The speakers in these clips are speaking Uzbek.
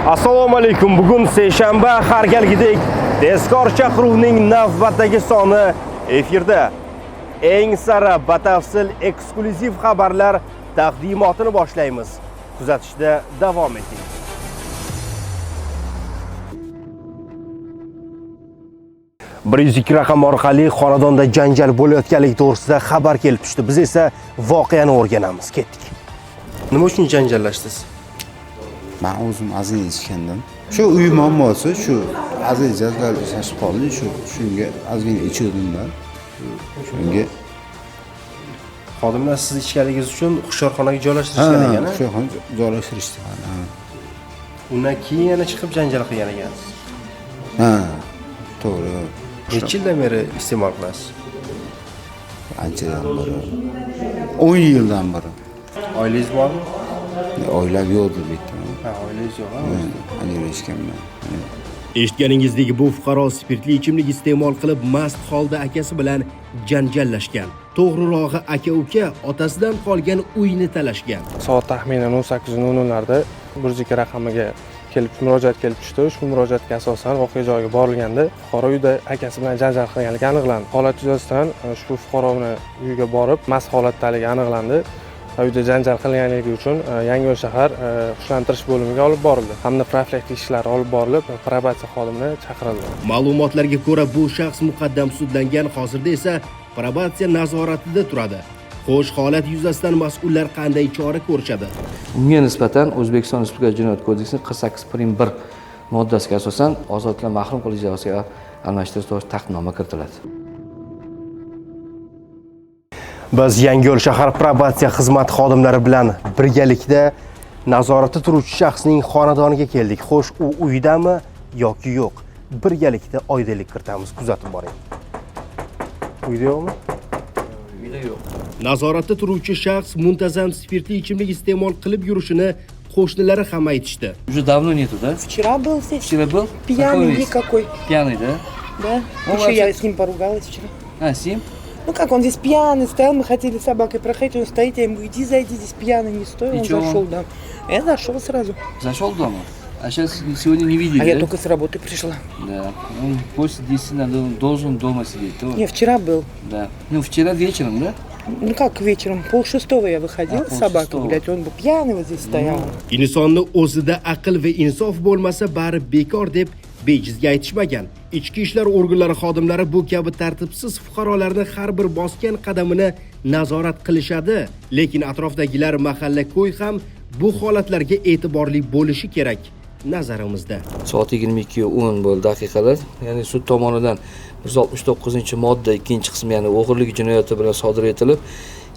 Assalomu alaykum. Bugun seshanba, har galgidek tezkor chaqiruvning navbatdagi soni efirda. Eng sara, batafsil, eksklyuziv xabarlar taqdimotini boshlaymiz. Kuzatishda davom eting. 102 raqam orqali xonadonda janjal bo'layotganligi to'g'risida xabar kelib tushdi. Biz esa voqeani o'rganamiz. Ketdik. Nima uchun janjallashdingiz? Man o'zim ozgina ichgandim. Shu uy muammosi, shu ozgina janjallashib qoldi, shu shunga ozgina ichuvdim man. Shunga Xodimlar siz ichganligingiz uchun hushyorxonaga joylashtirishgan ekan. Shu ham joylashtirishdi. Ha. Undan keyin yana chiqib janjal qilgan ekansiz. Ha, to'g'ri. Necha yildan beri iste'mol qilasiz? Anchadan beri. 10 yildan beri. Oilangiz bormi? Oilam yo'qdi bitta. Ha, oilangiz yo'q. Ajrashganman. Eshitganingizdek, bu fuqaro spirtli ichimlik iste'mol qilib mast holda akasi bilan janjallashgan. To'g'rirog'i, aka-uka otasidan qolgan uyni talashgan. Soat taxminan 18:00 larda 102 raqamiga kelib murojaat kelib tushdi. Shu murojaatga asosan voqea joyiga borilganda fuqaro uyda akasi bilan janjal qilganligi aniqlandi. Holat yuzasidan ushbu fuqaroni uyiga borib mast holatdaligi aniqlandi va uyda janjal qilganligi uchun Yangiyo'l shahar xushlantirish bo'limiga olib borildi hamda profilaktik ishlari olib borilib, probatsiya xodimini chaqirildi. Ma'lumotlarga ko'ra, bu shaxs muqaddam sudlangan, hozirda esa probatsiya nazoratida turadi. Xo'sh, holat yuzasidan mas'ullar qanday chora ko'rishadi? Unga nisbatan O'zbekiston Respublikasi Jinoyat kodeksining 48.1 moddasiga asosan ozodlikdan mahrum qilish jazosiga almashtirish to'g'risida taqdimnoma kiritiladi. Biz Yangiyo'l shahar probatsiya xizmati xodimlari bilan birgalikda nazoratda turuvchi shaxsning xonadoniga keldik. Xo'sh, u uydami yoki yo'q? Birgalikda oydinlik kiritamiz. Kuzatib boring. Uyda yo'qmi? Uyda yo'q. Nazoratda turuvchi shaxs muntazam spirtli ichimlik iste'mol qilib yurishini qo'shnilari ham aytishdi. Уже давно нету, да? Вчера был здесь. Вчера был? Пьяный Какой никакой. Пьяный, да? Да. Он Еще я вообще- с ним поругалась вчера. А, с ним? Ну как, он здесь пьяный стоял, мы хотели с собакой проходить, он стоит, я ему, иди зайди, здесь пьяный, не стой, И он чё он? зашел, да. Я зашел сразу. Зашел дома? А сейчас сегодня не видели, А я да? только с работы пришла. Да. Он после 10 надо, он должен дома сидеть. То... Не, вчера был. Да. Ну, вчера вечером, да? Ну как вечером, 5:30 я выходила А, с собакой 5:30. гулять, он был пьяный вот здесь стоял. Insonni o'zida aql va insof bo'lmasa bari bekor deb bejizga aytishmagan. Ichki ishlar organlari xodimlari bu kabi tartibsiz fuqarolarni har bir bosgan qadamini nazorat qilishadi, lekin atrofdagilar, mahalla ko'y ham bu holatlarga e'tiborli bo'lishi kerak nazarimizda. Soat 22:10 bo'ldi daqiqalar. Ya'ni sud tomonidan 169-modda 2-qismi, ya'ni o'g'irlik jinoyati bilan sodir etilib,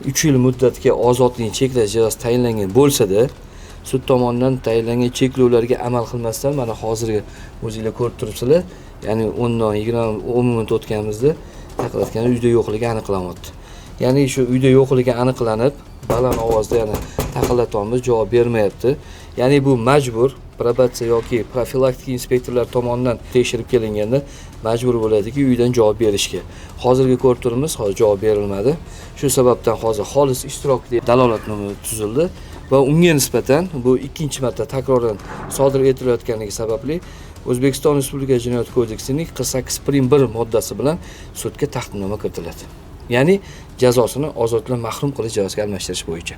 3 yil muddatga ozodlikni cheklash jazosi tayinlangan bo'lsa-da, sud tomonidan tayinlangan cheklovlarga amal qilmasdan mana hozirgi o'zinglar ko'rib turibsizlar, ya'ni 10 minut o'tganimizda taqillatgani uyda yo'qligi aniqlanyapti. Ya'ni shu uyda yo'qligi aniqlanib, baland ovozda yana taqillatyapmiz, javob bermayapti. Ya'ni bu majbur probatsiya yoki profilaktik inspektorlar tomonidan tekshirib kelinganda majbur bo'ladiki uydan javob berishga. Hozirgi ko'rib turibmiz, hozir javob berilmadi. Shu sababdan hozir xolis ishtirok deb dalolatnoma tuzildi va unga nisbatan bu ikkinchi marta takroran sodir etilayotganligi sababli O'zbekiston Respublikasi Jinoyat kodeksining 48.1 moddasi bilan sudga taqdimnoma kiritiladi. Ya'ni jazosini ozodlikdan mahrum qilish jazosiga almashtirish bo'yicha.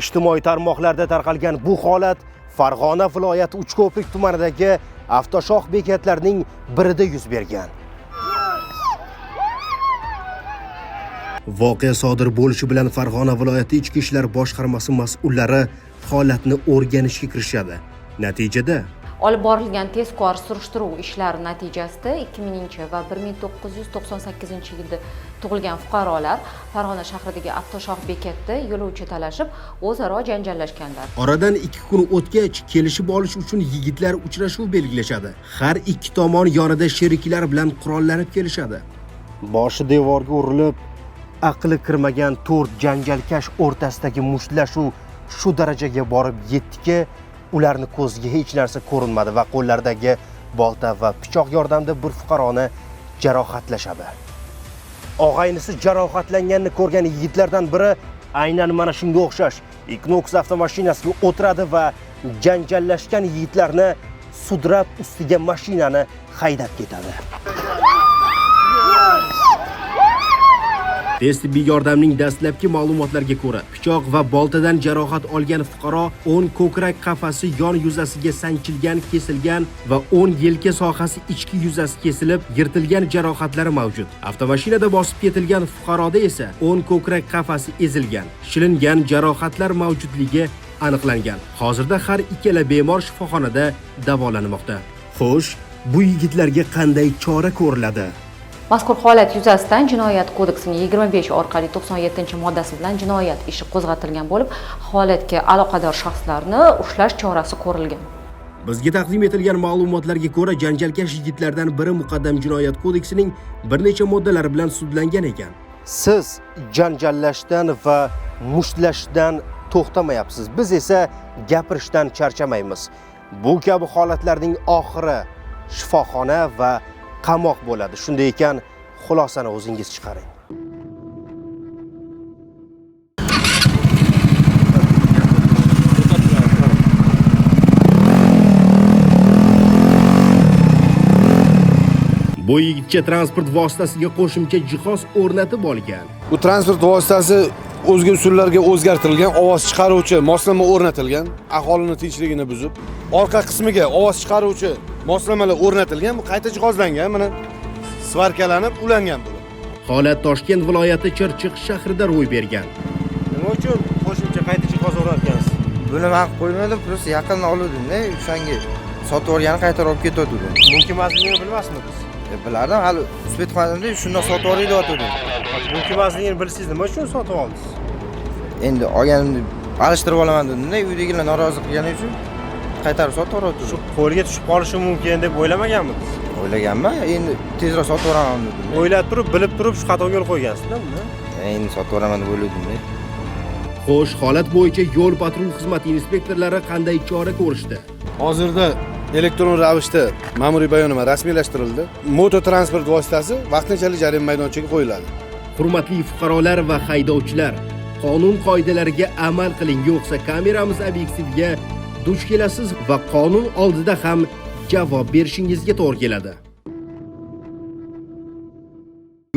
Ijtimoiy tarmoqlarda tarqalgan bu holat Farg'ona viloyati Uchko'prik tumanidagi avtoshox bekatlarining birida yuz bergan. Voqea sodir bo'lishi bilan Farg'ona viloyati Ichki ishlar boshqarmasi mas'ullari holatni o'rganishga kirishadi. Natijada olib borilgan tezkor surishtiruv ishlari natijasida 2000 va 1998-yilda tug'ilgan fuqarolar Farg'ona shahridagi avtoshox bekatda yo'lovchi talashib, o'zaro janjallashganlar. Oradan 2 kun o'tgach, kelishib olish uchun yigitlar uchrashuv belgilashadi. Har ikki tomon yonida sheriklar bilan qurollanib kelishadi. Boshi devorga urilib, Aqli kirmagan 4 janjalkash o'rtasidagi mushtlashuv shu darajaga borib yetdiki, ularni ko'ziga hech narsa ko'rinmadi va qo'llaridagi bolta va pichoq yordamida bir fuqaroni jarohatlashadi. Og'aynisi jarohatlanganini ko'rgan yigitlardan biri aynan mana shunga o'xshash Equinox avtomashinasiga o'tiradi va janjallashgan yigitlarni sudrab ustiga mashinani haydab ketadi. Tez tibbiy yordamning dastlabki ma'lumotlariga ko'ra, pichoq va boltadan jarohat olgan fuqaro o'ng ko'krak qafasi yon yuzasiga sanchilgan, kesilgan va o'ng yelka sohasi ichki yuzasi kesilib, yirtilgan jarohatlari mavjud. Avtomashinada bosib ketilgan fuqaroda esa o'ng ko'krak qafasi ezilgan, shilingan jarohatlar mavjudligi aniqlangan. Hozirda har ikkala bemor shifoxonada davolanmoqda. Xo'sh, bu yigitlarga qanday chora ko'riladi? Mazkur holat yuzasidan Jinoyat kodeksining 25 orqali 97-moddasi bilan jinoyat ishi qo'zg'atilgan bo'lib, holatga aloqador shaxslarni ushlash chorasi ko'rilgan. Bizga taqdim etilgan ma'lumotlarga ko'ra, janjalkash yigitlardan biri muqaddam Jinoyat kodeksining bir necha moddalari bilan sudlangan ekan. Siz janjallashdan va mushtlashdan to'xtamayapsiz. Biz esa gapirishdan charchamaymiz. Bu kabi holatlarning oxiri shifoxona va qamoq bo'ladi. Shunday ekan, xulosani o'zingiz chiqaring. Bu yigitcha transport vositasiga qo'shimcha jihoz o'rnatib olgan. Bu transport vositasi o'zga usullarga o'zgartirilgan, ovoz chiqaruvchi moslama o'rnatilgan, aholini tinchligini buzib, orqa qismiga ovoz chiqaruvchi moslamalar o'rnatilgan, bu qayta jihozlangan, mana svarkalanib ulangan bu. Holat Toshkent viloyati Chirchiq shahrida ro'y bergan. Nima uchun qo'shimcha qayta jihoz o'rnatgansiz? Buni men qo'ymadim, просто yaqinda oluvdim-da, o'shanga sotib olgani qaytarib olib ketayotgandim. Mumkin emasligini bilmasmidingiz? Bilardim, hali suhbat qilmadimda, shundoq sotib olay deyotgandim. Mumkin emasligini bilsangiz nima uchun sotib oldingiz? Endi olganimni alishtirib olaman dedim-da, uydagilar norozi qilgani uchun qaytarib sotib oldim. Shu qo'lga tushib qolishi mumkin deb o'ylamaganmidingiz? O'ylaganman, endi tezroq sotib olaman dedim. O'ylab turib, bilib turib shu xatoga yo'l qo'ygansiz-da buni? Endi sotib olaman deb o'yladim-da. Xo'sh, holat bo'yicha yo'l patrul xizmati inspektorlari qanday chora ko'rishdi? Hozirda elektron ravishda ma'muriy bayonnoma rasmiylashtirildi. Mototransport vositasi vaqtinchalik jarima maydonchasiga qo'yiladi. Hurmatli fuqarolar va haydovchilar, qonun qoidalariga amal qiling, yo'qsa kameramiz obyektiviga duch kelasiz va qonun oldida ham javob berishingizga to'g'ri keladi.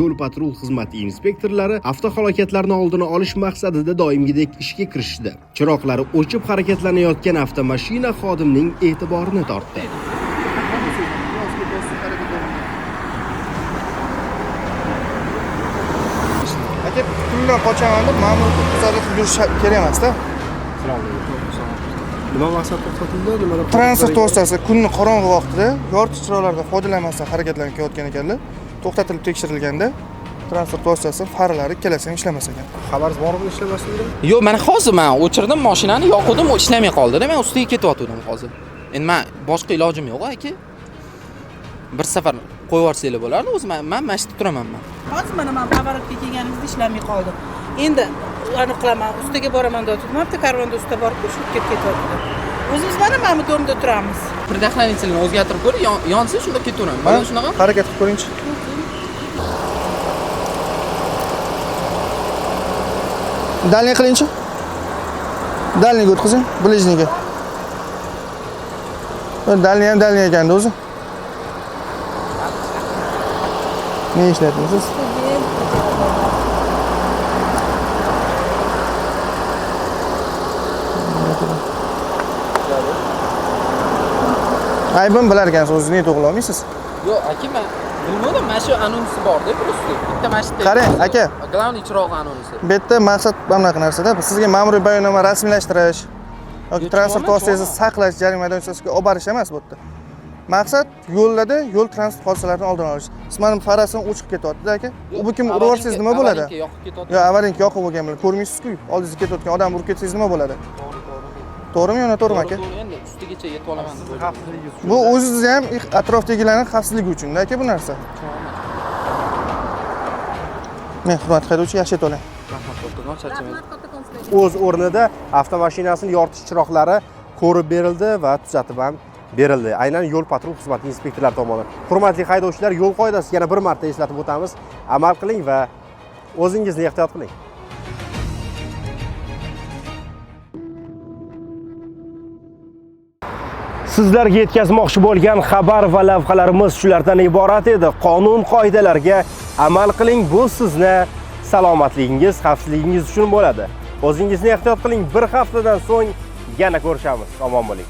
Yo'l patrul xizmati inspektorlari avtohalokatlarni oldini olish maqsadida doimgidek ishga kirishdi. Chiroqlari o'chib harakatlanayotgan avtomashina xodimning e'tiborini tortdi. Aka, puldan qochaman deb ma'mur kuzatib yurish kerak emas-da. Nima maqsad to'xtatildi? Nimada? Transport vositasi kunni qorong'i vaqtida yoritish chiroqlaridan foydalanmasdan harakatlanib kelayotgan ekanlar. To'xtatilib tekshirilganda transport vositasi faralari ikkalasi ham ishlamas ekan. Xabaringiz bormi ishlamasligidan? Yo'q, mana hozir men o'chirdim mashinani, yoquvdim, u ishlamay qoldi-da, men ustiga ketyotgandim hozir. Endi men boshqa ilojim yo'q, aka. Bir safar qo'yib yuborsanglar bo'lardi, o'zi men mana shu yerda turaman men. Hozir mana men поворот ga kelganimizda ishlamay qoldi. Endi aniq qilaman, ustiga boraman deyotgandim, bitta karvonda usta borib, shu kelib ketyapti. O'zimiz mana bu domda turamiz. Предохранитель ni o'zgartirib ko'ring, yonsa shunda ketaveraman. Mana shunaqa harakat qilib ko'ringchi. Дальний qilingchi. Дальний ga o'tkazing, ближний ga. Дальний ham дальний ekanda o'zi. Ne ishlatmaysiz? Aybim bilar ekansiz, o'zingiz nega to'g'ri olmaysiz? Yo'q, aka, men bilmadim, mana shu anonsi bor-da, просто bitta mana shu. Qarang, aka. Главный chiroq anonsi. Bu yerda maqsad mana bunaqa narsada, sizga ma'muriy bayonnoma rasmiylashtirish yoki transport vositasini saqlash jarima maydonchasiga olib borish emas bu yerda. Maqsad yo'llarda yo'l transport hodisalarini oldini olish. Siz mana farasini o'chib ketyapti-da aka. U kim urib yuborsangiz nima bo'ladi? Yoqib ketyapti. Yo'q, avarinka yoqib bo'lgan bilan ko'rmaysiz-ku. Oldingizda ketayotgan odam urib ketsangiz nima bo'ladi? To'g'rimi yo noto'g'rimi aka? To'g'ri, endi ustigacha yetib olaman deb o'ylayman. Bu o'zingizni ham atrofdagilarning xavfsizligi uchun-da aka bu narsa. Men hurmatli haydovchi, yaxshi yetib oling. Rahmat kattakon, charchamaysiz. O'z o'rnida avtomashinasini yoritish chiroqlari ko'rib berildi va tuzatib ham berildi. Aynan yo'l patrul xizmati inspektorlari tomonidan. Hurmatli haydovchilar, yo'l qoidasiga yana bir marta eslatib o'tamiz. Amal qiling va o'zingizni ehtiyot qiling. Sizlarga yetkazmoqchi bo'lgan xabar va lavhalarimiz shulardan iborat edi. Qonun qoidalarga amal qiling, bu sizni salomatligingiz, xavfsizligingiz uchun bo'ladi. O'zingizni ehtiyot qiling. Bir haftadan so'ng yana ko'rishamiz. Omon bo'ling.